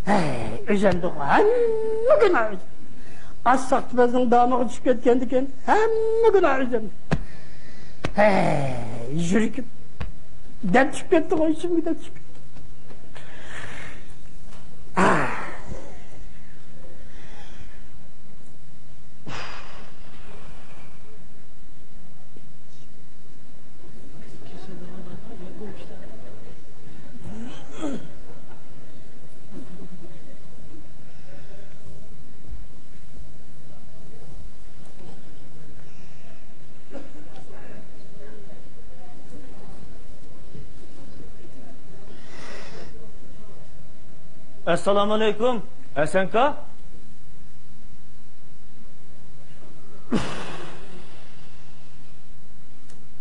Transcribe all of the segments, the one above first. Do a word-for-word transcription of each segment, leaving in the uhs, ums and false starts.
ھەي، ئۆزۈمدۇق، ھەممە گۇناھ ئۆزۈم. ئاز ساقچىپەزنىڭ دامىغا چۈشۈپ كەتكەندىكىن، ھەممە گۇناھ ئۆزۈمدە. ھەي، يۈرىكىم دەپ چۈشۈپ كەتتىغۇ، ئىچىمگە دەپ چۈشۈپ كەتتى. ئاھ. ئەسسالامۇئەلەيكۇم، ھەسەنكا.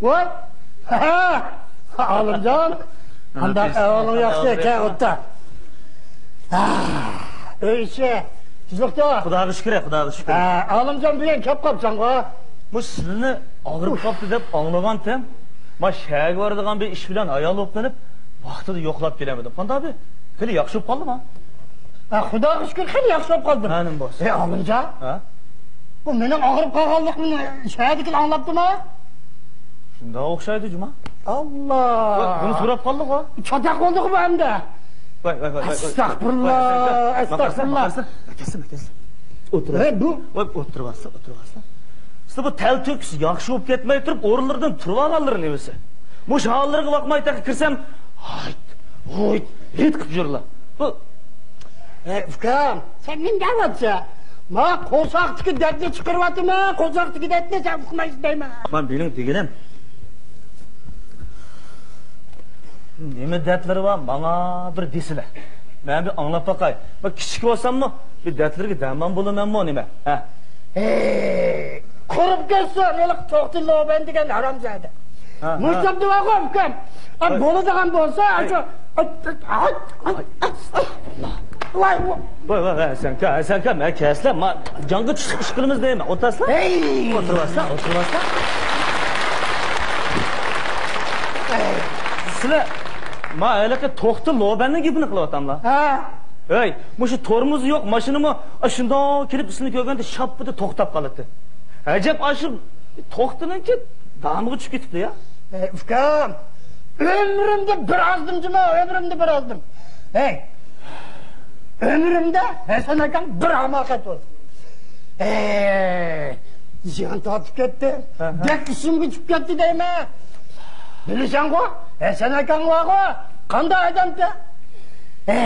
ۋاي! ھە! ئالىمجان! قانداق ئەھۋالىڭ، ياخشى ئىكەن، ئوتتا. ھە، ئۆي ئىچى تۈزۈكتۇ؟ خۇداغا شۈكۈر، خۇداغا شۈكۈر. ھە، ئالىمجان، بۈگۈن كەپ قاپساڭغۇ؟ بۇ سىلىنى ئاغرىپ قاپتۇ دەپ ئاڭلىغانتىم. ما شەھەرگە بارىدىغان بىر ئىش بىلەن ھايان بولۇپ قېلىپ، ۋاقتىدا يوقلاپ كېلەلمىدىم. قانداق بىر خېلى ياخشى بولۇپ قالدىما؟ ھە، خۇداغا شۈكۈر، خېلى ياخشى بولۇپ قالدىم. ھە، نېمە بولسا؟ ئەي، ئالىمجان. ھە؟ بۇ مېنىڭ ئاغرىپ قالغانلىقىمنى شەھەردىكىلەر ئاڭلاپتىما؟ شۇنداق ئوخشايدۇ، جۇما. ئاللا! ۋاي، بۇنى سوراپ قالدىغۇ. چاتاق بولدىغۇ بۇ ئەمدى. ۋاي، ۋاي، ۋاي، ۋاي، ۋاي. ئەستەغپۇرۇللا، ۋاي، ئەستەغپۇرۇللا. ماقارسىلە، ماقارسىلە. ئەكەلسىلە، ئەكەلسىلە. ئۆتۈرۈۋەتسىلە. ۋاي، ئۆتۈرۈۋەتسىلە، ئۆتۈرۈۋەتسىلە. سىلە بۇ تەلتۆكۈس ياخشى بولۇپ كەتمەي تۇرۇپ، ئورۇنلىرىدىن تۇرۇۋالغانلىرى نېمىسى؟ مۇشۇ ھاللىرىغا باقماي تېخى كىرسەم، ھايت، ھۇيت، ھىت قىپ يۈرلا. بۇ. ئەي، ئۇكام، سەن نېمە دەۋاتسەن؟ ما قورساقتىكى دەردنى چىقىرىۋاتىمەن، قورساقتىكى دەردنى سەن ئۇقمايسەن دەيمەن. ما مېنىڭ دېگىنىم، نېمە دەردلىرى بار، ماڭا بىر دېسىلە. مەن بىر ئاڭلاپ باقاي. ما كىچىك بولساممۇ، بىر دەردلىرىگە دەرمان بولىمەنمۇ نېمە؟ ھە؟ ھەي، قۇرۇپ كەتسۇن، ھېلىقى توختى لوبەن دېگەن ھارامزادە. ھە، ھە. مۇشۇنداق دېۋارغۇ، ئۇكام. ئا، ۋاي. بولىدىغان بولسا، ۋاي. ئاشۇ، ئاي، ئاي، ئاي، ئاي، ئاي. ۋاي، ۋاي. ۋاي، ۋاي، ۋاي، ھەسەنكا، ھەسەنكا، مەن كەلسىلە، ما، جانغا چۈشۈپ ئىش قىلىمىز دەيمەن، ئولتۇرسىلا. ھەي. ئولتۇرۇۋالسىلا، ئولتۇرۇۋالسىلا. ھەي. سىلەر، ما، ھېلىقى توختى لوبەننىڭ گېپىنى قىلىۋاتاملا. ھە. ھەي، مۇشۇ تورمۇزى يوق ماشىنىمۇ، ئا، شۇنداق كېلىپ سىلىنى كۆرگەندە شاپپىدە توختاپ قالاتتى. ئەجەب، ئاشۇ توختىنىڭكى دامىغا چۈشۈپ كېتىپتۇ يا. ئەي، ئۇكام، ئۆمرۈمدە بىر ئازدىم جۇمۇ، ئۆمرۈمدە بىر ئازدىم. ھەي، ئۆمرۈمدە ھەسەن ئاكاڭ بىر ھاماقەت بولدى. ھەي، زىيان تارتىپ كەتتى. ھە، ھە. بەك ئېسىمگە چۈشۈپ كەتتى دەيمەن. بىلىسەنغۇ، ھەسەن ئاكاڭ بارغۇ، قانداق ئادەمكەن؟ ھە،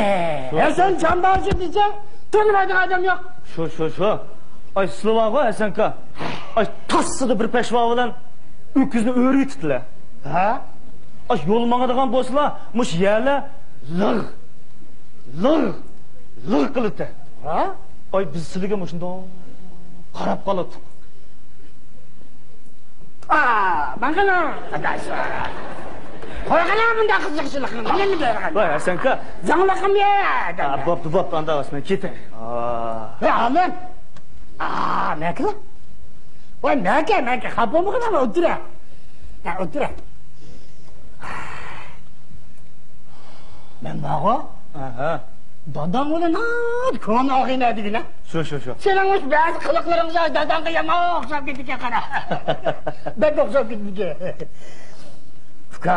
شۇ، ھەسەن شۇ. جامباشى دېسەڭ، تونۇمايدىغان ئادەم يوق. شۇ، شۇ، شۇ. ئاي، سىلى بارغۇ، ھەسەنكا. ئاي، تاسسىدا بىر پەشۋا بىلەن ئۆكۈزنى ئۆرۈۋېتىپتىلە. ھە؟ ئاي، يول ماڭىدىغان بولسىلا، مۇشۇ يەرلەر لىغ، لىغ، لىغ قىلىتتى. ھە؟ ئاي، بىز سىلىگە مۇشۇنداق قاراپ قالاتتۇق. ئا، ماڭغىنا، ئاداش. قويغىنا مۇنداق قىزىقچىلىقنى، نېمە دەيدىغان؟ ۋاي، ھەسەنكا. زاڭلىقىم يا، ئا، بوپتۇ، بوپتۇ، ئاندا ئەمەس، مەن كېتەي. ئا. ۋاي، ئالىم. ئا، مەكلا. ۋاي، مەكە، مەكە، خاپا بولمىغىن، ئولتۇرە. ھە، ئولتۇرە. مەن بارغۇ. ئاھا. داداڭ بىلەن ناھايىتى كونا ئاغىنە دېگىنە. شۇ، شۇ، شۇ. سېنىڭ مۇشۇ بەزى قىلىقلىرىڭ داداڭغا يامان ئوخشاپ كېتىدىكەن، قارا. بەك ئوخشاپ كېتىدىكەن. ئۇكا،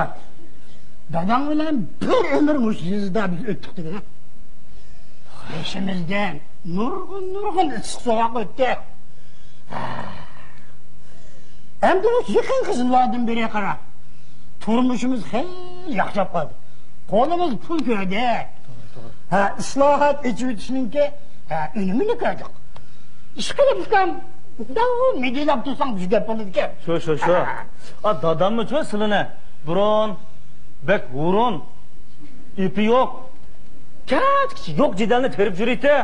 داداڭ بىلەن بىر ئۆمۈر مۇشۇ يېزىدا بىز ئۆتتۇق دېگىنە. بېشىمىزدىن نۇرغۇن، نۇرغۇن ئىسسىق سوغۇق ئۆتتى. ئەمدى مۇشۇ يېقىنقى يىللاردىن بېرى قارا، تۇرمۇشىمىز خېلى ياخشىراپ قالدى. قولىمىز پۇل كۆردى. توغرا، توغرا. ھە، ئىسلاھات، ئېچىۋېتىشنىڭكى، ھە، ئۈنۈمىنى كۆردۇق. ئىشقىلىپ، ئۇكام، مۇنداق مىدىرلاپ تۇرساڭ بىز گەپ بولىدىكەن. شۇ، شۇ، شۇ. ھە. ئا، داداممۇ شۇ سىلىنى بۇرۇن بەك ھۇرۇن، ئېپى يوق، كەچكىچە يوق جېدەلنى تېرىپ يۈرىتى.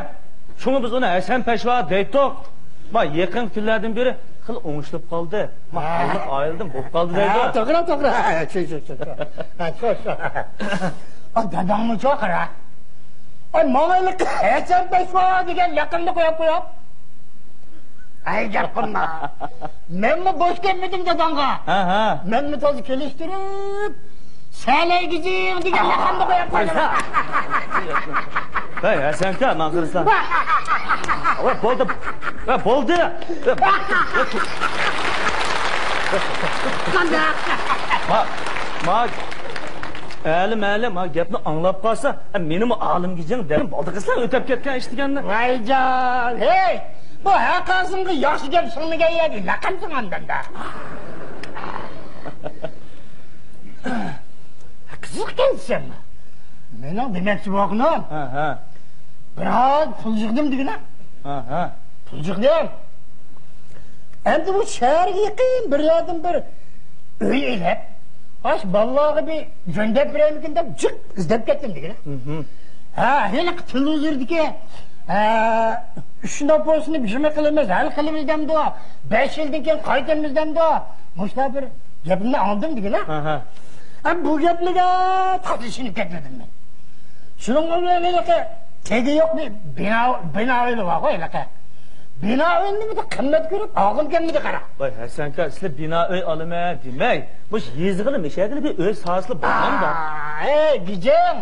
شۇڭا بىز ئۇنى ھەسەن پەشۋا دەيتتۇق. ما يېقىنقى كۈنلەردىن بېرى خېلى ئوڭشىلىپ قالدى. ما ھە. ھاللىق ئائىلىدىن بولۇپ قالدى دەيدۇ. ھە، توغرا، توغرا. شۇ، شۇ، شۇ، شۇ. ھە، شۇ، شۇ. ئا، داداڭمۇ چوقۇر، ھە؟ ئاي، ماڭا ھېلىقى ھەسەن پەشۋا دېگەن لەقەمنى قويۇپ قويۇپ. ئەي، گەپ قىلما. مەنمۇ بوش كەتمىدىم داداڭغا. ھە، ھە. مەنمۇ تازا كېلىشتۈرۈپ، سەلەيگۈزىڭ دېگەن لەقەمنى قويۇپ قويدۇم. ۋەي، ھەسەنكا، ماڭا قارىسا. ۋە بولدى. ۋە بولدى. ۋە قانداق؟ ما، ما، ئەلىم، ئەلىم، ما گەپنى ئاڭلاپ قالسا، مېنىمۇ ئالىم گېجەڭ دەپ بولدى قىزلار ئۆتەپ كەتكەن ئىش دېگەننى. ۋايجان، ھەي، بۇ ھەققاسىڭغا ياخشى گەپ سىڭمىگەن يەردە لەقەم سىڭامدىن-دە. قىزىق ئىكەنسەن. مېنىڭ دېمەكچى بولغىنىم، ھە، ھە. بىر ئاز پۇل يىغدىم دېگىنە. ھە، ھە. پۇل يىغدىم. ئەمدى بۇ شەھەرگە يېقىن بىر يەردىن بىر ئۆي ئېلىپ، ئاشۇ بالىلارغا بىر جۆندەپ بېرەيمىكىن دەپ جىق ئىزدەپ كەتتىم دېگىنە. مھم. ھە، ھېلىقى تېلېۋىزوردىكى، ھە، ئۈچ نوپۇسنى بىرمە قىلىمىز، ھەل قىلىمىز دەمدۇ، بەش يىلدىن كېيىن قايتىمىز دەمدۇ، مۇشۇنداق بىر گەپنى ئاڭلىدىم دېگىنە. ھە، ھە. ھە، بۇ گەپلىرىگە تازا ئىشىنىپ كەتمىدىم مەن. شۇنىڭ بىلەن ھېلىقى تېگى يوق بىر بىنا، بىنا ئۆيلەر بارغۇ ھېلىقى. بىنا ئۆينى بىر قىممەت كۆرۈپ ئالغۇم كەلمىدى قارا. ۋاي، ھەسەنكا، سىلەر بىنا ئۆي ئالىمەن دېمەي، مۇشۇ يېزىغىلا، مەشەگىلا بىر ئۆي سالسىلا بولغاندا. ئا، ئەي، گېجەڭ!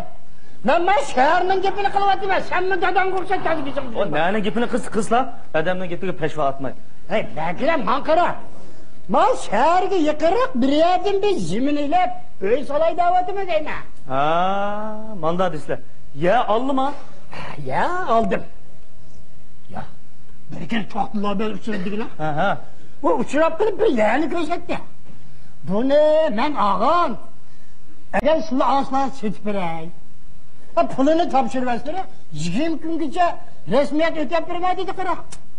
مەن، مەن شەھەرنىڭ گېپىنى قىلىۋاتىمەن، سەنمۇ داداڭغا ئوخشاش تازا گېجەڭ. ئۇ نەنىڭ گېپىنى قىلسا قىلسىلا، ئادەمنىڭ گېپىگە پەشۋا ئاتماي. ھەي، بەكرەم، ماڭا قارا. مەن شەھەرگە يېقىنراق بىر يەردىن بىر زېمىن ئېلىپ، ئۆي سالاي دەۋاتىمەن دەيمەن. ھا، ماندا دېسىلە. يە ئالدىما؟ يە ئالدىم. يا، بىر كۈنى توختىلا بىلەن ئۇچرىدىغىنا. ھە، ھە. ئۇ ئۇچراپ قېلىپ بىر يەرنى كۆرسەتتى. بۇنى مەن ئالغان. ئەگەر سىلەر ئالسىلار سېتىپ بېرەي. ھە، پۇلىنى تاپشۇرۇۋەتسىلە، يىگىرمە كۈنگىچە رەسمىيەت ئۆتەپ بېرىمەن دېدى قارا.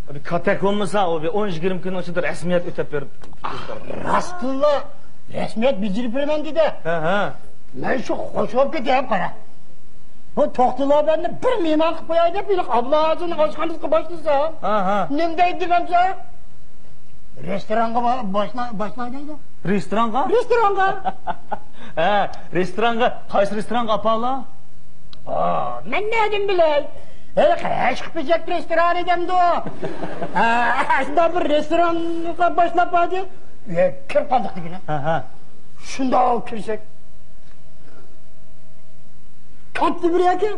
بىر كاتەك بولمىسا، ئۇ بىر ئون يىگىرمە كۈننىڭ ئىچىدە رەسمىيەت ئۆتەپ بېرىپ. راستتىنلا رەسمىيەت بېجىرىپ بېرىمەن دېدى. ھە، ھە. مەن شۇ خوش بولۇپ كېتىپ قارا. بۇ توختىلا بەندە بىر مېھمان قىلىپ قوياي دەپ، ھېلىقى ئابلازىنىڭ ئاشخانىسىغا باشلىسام. ئاھا. نېمە دەيدۇ دېمەمسە؟ رېستورانغا با-، باشلا-، باشلاي دەيدۇ. رېستورانغا؟ رېستورانغا. ھە، رېستورانغا، قايسى رېستورانغا ئاپالا؟ ئا، مەن نەدىن بىلەي؟ ھېلىقى ھەشقىپىچەك رېستورانى دەمدۇ؟ ھە، شۇنداق بىر رېستورانغا باشلاپ باردى. ئۆيگە كىرىپ قالدۇق دېگىنە. ھە، ھە. شۇنداق كىرسەك، كاتتا بىر ئەكەن.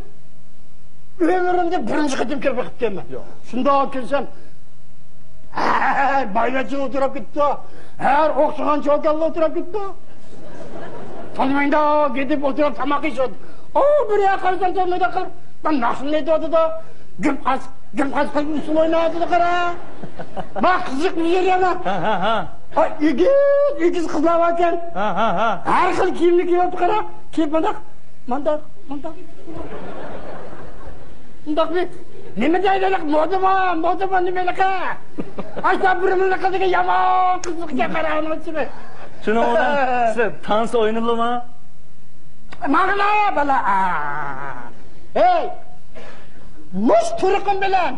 ئۆمرۈمدە بىرىنچى قېتىم كىرىپ بېقىپتىمەن. ياق. شۇنداق كىرسەم، ھەر بايۋەچچە ئولتۇرۇپ كېتىپتۇ. ھەر ئوخشىغان چوكانلار ئولتۇرۇپ كېتىپتۇ. تانىمايدۇ، كېتىپ ئولتۇرۇپ تاماق يېيىشىدۇ. ئۇ بىر ياققا قارىسام، تانىمايدۇ. مەن ناخشىنى ئېيتىۋاتىدۇ. گۈپ قاس، گۈپ قاس قىلىپ ئۇسسۇل ئويناۋاتىدۇ، قارا. ما قىزىق بىر يېرى يەنە. ھە، ھە، ھە. ئا، ئېگىز، ئېگىز قىزلار باركەن. ھە، ھە، ھە. ھەر خىل كىيىمنى كىيىۋاپتۇ، قارا. كىيىپ مۇنداق، مۇنداق، مۇنداق. مۇنداق بىر، نېمە دەيدۇ، مودا بار، مودا بار، نېمە ھېلىقى؟ ئاشۇنداق بىر مىللەت قىلىدىكەن، يامان قىزىق ئىكەن، قارا، ئۇنىڭ ئىچىدە. شۇنىڭ بىلەن سىلەر تانس ئوينىدىلىما؟ ماڭىلا، بالا. ھەي! مۇشۇ تۇرقۇم بىلەن،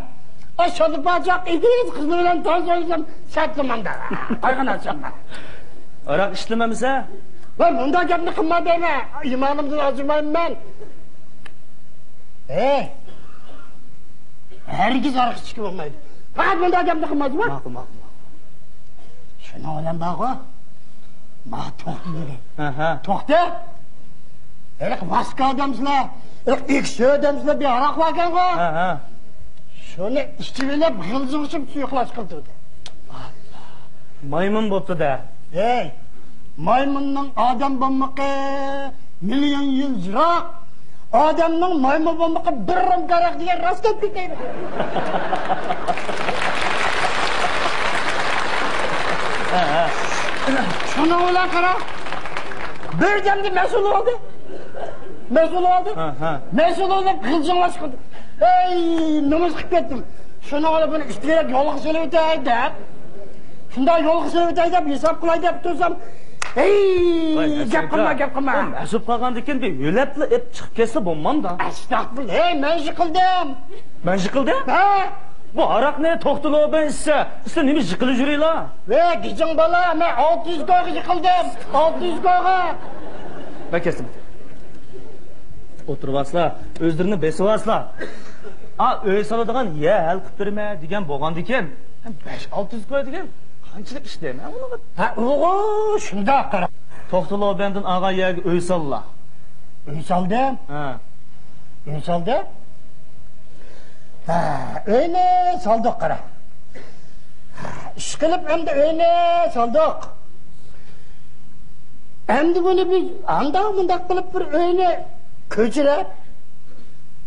ئاشۇ شادا پاچاق ئېگىز قىزلار بىلەن تانس ئوينىسام، سەتلا ماڭدا. قايغىنا چاقما. ھاراق ئىچتىمەمسە؟ ۋاي، مۇنداق گەپنى قىلما دەيمەن. ئىمانىمدىن ئاجرىمايمەن مەن. ھەي! ھەرگىز ھاراق ئىچكىلى بولمايدۇ. پەقەت مۇنداق گەپنى قىلمايدۇ. ماقۇل، ماقۇل، ماقۇل. شۇنىڭ بىلەن بارغۇ، ما توختى دېدى. ئاھا. توختى! ھېلىقى ۋاسكا دەمسىلە، ھېلىقى ئېكسى دەمسىلە، بىر ھاراق باركەنغۇ. ئاھا. شۇنى ئىچىۋېلىپ، غىلجىغىچە سۇيۇقلاش قىلدۇردى. مايمۇن بوپتۇ-دە. ھەي، مايمۇننىڭ ئادەم بولمىقى مىليون يىل يىراق. ئادەمنىڭ مايمۇن بولمىقى بىر رۇم كارەك دېگەن راست گەپ كېتەيدۇ. شۇنىڭ بىلەن قارا، بىردەمدە مەسئۇل بولدى. مەسئۇل بولدى. ھە، ھە. مەسئۇل بولۇپ غىلجىڭلاشقىلى. ھەي، نومۇس قىلىپ كەتتىم. شۇنىڭ بىلەن بۇنى ئىتتىرەك يولغا سېلىۋېتەي دەپ. شۇنداق يولغا سېلىۋېتەي دەپ، ھېساب قىلاي دەپ تۇرسام، ھەي، ۋاي، گەپ قىلما، گەپ قىلما. ئۇ مەسئۇل قالغاندىكىن بىر يۆلەپلا ئېپ چىقىپ كەتسە بولمامدا. ئەستەغپۇرۇللا، ھەي، مەن ئىش قىلدىم. مەن يىقىلدىم؟ ھە؟ بۇ ھاراقنى توختىلىۋېلىپ ئىچسە، سىلەر نېمە يىقىلىپ يۈرۈڭلار؟ ۋەي، گىجىڭ بالا، مەن ئالتە يۈز كويغا يىقىلدىم. ئالتە يۈز كويغا. مەن كەتسەم. ئولتۇرۇۋالسىلا، ئۆزلىرىنى بېسىۋالسىلا. ئا، ئۆي سالىدىغان يەر ھەل قىلىپ بېرىمەن دېگەن بولغاندىكىن، بەش ئالتە يۈز كوي دېگەن قانچىلىك ئىش دەيمەن ئۇنىڭغا. ھە، ئۇغۇ، شۇنداق قارا. توختىلىۋېلىپ ئاغا يەرگە ئۆي ساللا. ئۆي سالدىم. ھە. ئۆي سالدىم. ھە، ئۆينى سالدۇق، قارا. ھە، ئىشقىلىپ ئەمدى ئۆينى سالدۇق. ئەمدى بۇنى بىز ئانداق مۇنداق قىلىپ بىر ئۆينى كۆچۈرۈپ،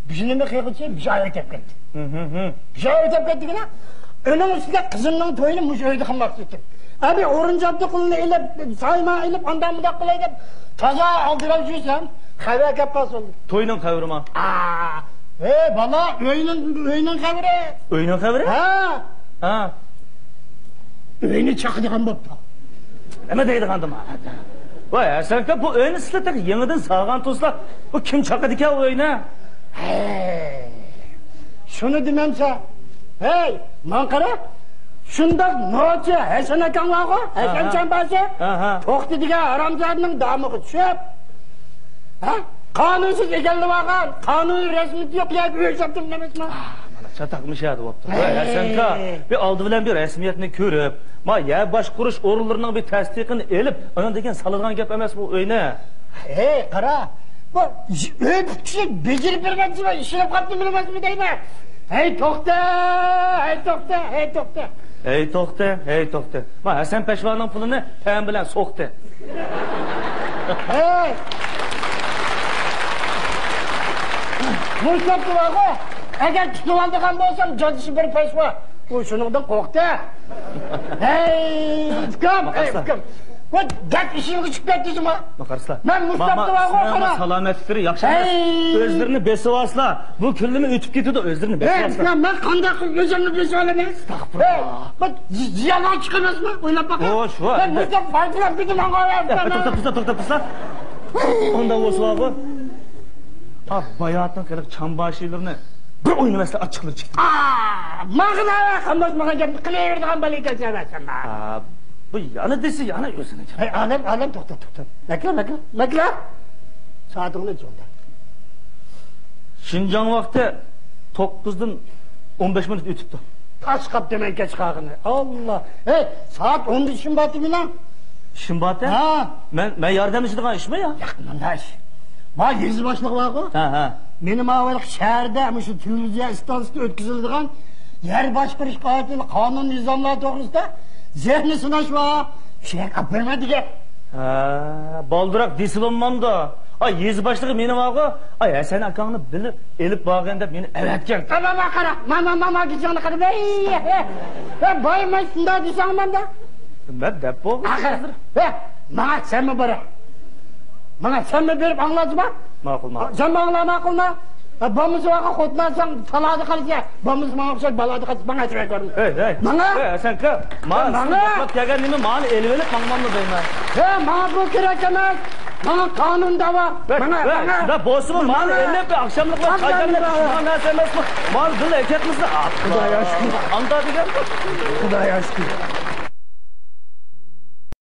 بىز نېمە قىلغۇچى؟ بىز ئايرىپ كەتتى. ھىم، ھىم، ھىم. بىز ئايرىپ كەتتىكىنە، ئۇنىڭ ئۈستىگە قىزىمنىڭ تويىنى مۇشۇ ئۆيدە قىلماقچى ئىدىم. ئەبى ئورۇنچاپتا قولىنى ئېلىپ، سايما ئېلىپ، ئانداق مۇنداق قىلاي دەپ، تازا ئالدىراپ يۈرسەم، خەۋەر كەپ قالسۇن. توينىڭ خەۋىرىما؟ ئا، ئەي بالا، ئۆينىڭ، ئۆينىڭ خەۋىرى. ئۆينىڭ خەۋىرى؟ ھە. ھە. ئۆينى چاقىدىغان بوپتۇ. نېمە دەيدىغاندىما؟ ۋاي ھەسەنكا، بۇ ئۆينى سىلەر تېخى يېڭىدىن سالغان تۇرسىلا، بۇ كىم چاقىدىكەن ئۇ ئۆينى؟ ھەي، شۇنى دېمەمسە. ھەي، ماڭا قارا. شۇنداق نوچى ھەسەن ئاكاڭ بارغۇ، ھەسەن چامباسى. ھە، ھە. توختى دېگەن ھارامزادىنىڭ دامىغا چۈشۈپ، ھە؟ قانۇنسىز ئىگىلىۋالغان، قانۇنىي رەسمىيىتى يوق يەرگە ئۆي ساتتىم دېمەسمۇ؟ ئا، مانا چاتاق مۇشۇ يەردە بوپتۇ. ھەي. ۋاي ھەسەنكا، بىر ئالدى بىلەن بىر رەسمىيەتنى كۆرۈپ، ما يەر باشقۇرۇش ئورۇنلىرىنىڭ بىر تەستىقىنى ئېلىپ، ئاندىن كېيىن سالىدىغان گەپ ئەمەس بۇ ئۆينى. ھەي، قارا، بۇ ئۆي پۈتكۈچىلىك بېجىرىپ بېرىمەن دېسە، ئىشلەپ قاپتۇ بىلمەسمۇ دەيمەن. ھەي، توختە، ھەي، توختە، ھەي، توختە. ھەي، توختە، ھەي، توختە. ما ھەسەن پەشۋانىڭ پۇلىنى تەم بىلەن سوقتى. ھەي! مۇشۇ گەپتە بارغۇ، ئەگەر تۇتۇۋالىدىغان بولسام، جازىسى بىر پەشۋا. ئۇ شۇنىڭدىن قورقتى. ھەي، ئۇكام، ھەي، ئۇكام. بۇ گەپ ئېشىغا چىقىپ كەتتى جۇما. مەن مۇشۇ گەپتە بارغۇ، قارا. سالامەتلىكلىرى ياخشى ئەمەس. ھەي. ئۆزلىرىنى بېسىۋالسىلا. بۇ كۈنلىرىمۇ ئۆتۈپ كېتىدۇ، ئۆزلىرىنى بېسىۋالسا. ھەي، مەن قانداق قىلىپ ئۆزۈمنى بېسىۋالىمەن؟ ئەستەغپۇرۇللا. ھەي، بۇ زىيانغا چىقىمەسمۇ؟ ئويلاپ باققىن. خوش، ۋاي. مەن مۇشۇنداق پارچىلاپ كېتىمەن، ۋاي. توختا، توختا، توختا، توختا. ئۇنداق بولسا بارغۇ. ھا، باياتىن قېلىپ چامباشىلىرىنى بىر ئوينىۋەتسە ئاچچىقلىرى چىقتى. ئا، ماغىنا قاملاشمىغان گەپنى قىلىۋېرىدىغان بالا ئىكەنسەن، ماشاللا. ھا، بۇ يەنە دېسە يەنە ئۆزىنى. ھەي، ئالەم، ئالەم، توختا، توختا. مەكلا، مەكلا، مەكلا. سائىتىڭنى ئېچىۋەت. شىنجاڭ ۋاقتى توققۇزدىن ئون بەش مىنۇت ئۆتۈپتۇ. تاش قاپتىمەن كەچ قالغىنى. ئاللا. ھەي، سائەت ئوندا ئىشىم بارتى مېنىڭ. ئىشىم بارتى؟ ھە. مەن، مەن ياردەملىشىدىغان ئىشمۇ يا؟ ياق، مۇنداق ئىش. ما يېزا باشلىقى بارغۇ؟ ھە، ھە. مېنى ما ھېلىقى شەھەردە مۇشۇ تېلېۋىزىيە ئىستانسىسىدا ئۆتكۈزۈلىدىغان يەر باشقۇرۇش پائالىيىتىنىڭ قانۇن نىزاملار توغرىسىدا زېھنى سىناش بار. شۇ يەرگە ئاپىرىمەن دېگەن. ھە، بالدۇراق دېسە بولمامدۇ؟ ئاي، يېزا باشلىقى مېنى بارغۇ، ئاي، ھەسەن ئاكاڭنى بىللە ئېلىپ بارغىن دەپ مېنى ئەۋەتكەن. ماما، ماما، قارا، ماما، ماما، گېچىڭنى قارا. ۋەي، ۋەي، بايماي شۇنداق دېسەڭ مەندە. مەن دەپ بولغۇ. ئاخىر، ۋەي، ماڭا سەنمۇ بار. ماڭا سەنمۇ بېرىپ ئاڭلاتما. ماقۇل، ماقۇل. سەنمۇ ئاڭلا، ماقۇلما. بولمىسا ۋاقىت خوتۇنساڭ تالادا قالسا، بولمىسا ماڭا ئوخشاش بالادا قالسا، ماڭا ئەتىۋەر كۆرۈڭ. ھەي، ھەي. ماڭا. ھەي، ھەسەنكا، ماڭا ماڭا. سىز يوقلاپ كەلگەن نېمە، ماڭا ئېلىۋېلىپ ماڭماملا دەيمەن. ھەي، ماڭا بۇ كېرەك ئەمەس. ماڭا قانۇن دەۋا. ھەي، ماڭا، ھەي، ماڭا. شۇنداق بولسىمۇ، ماڭا ماڭا. ئېلىپ بىر ئاخشاملىق بىلەن ماڭا، چاي دەملەپ ماڭا. ئىچىدىغان نەرسە ئەمەسمۇ؟ ماڭا بىللە كەتمىسە. خۇدايا شۈكۈر. ئاندا دېگەن. خۇدايا شۈكۈر.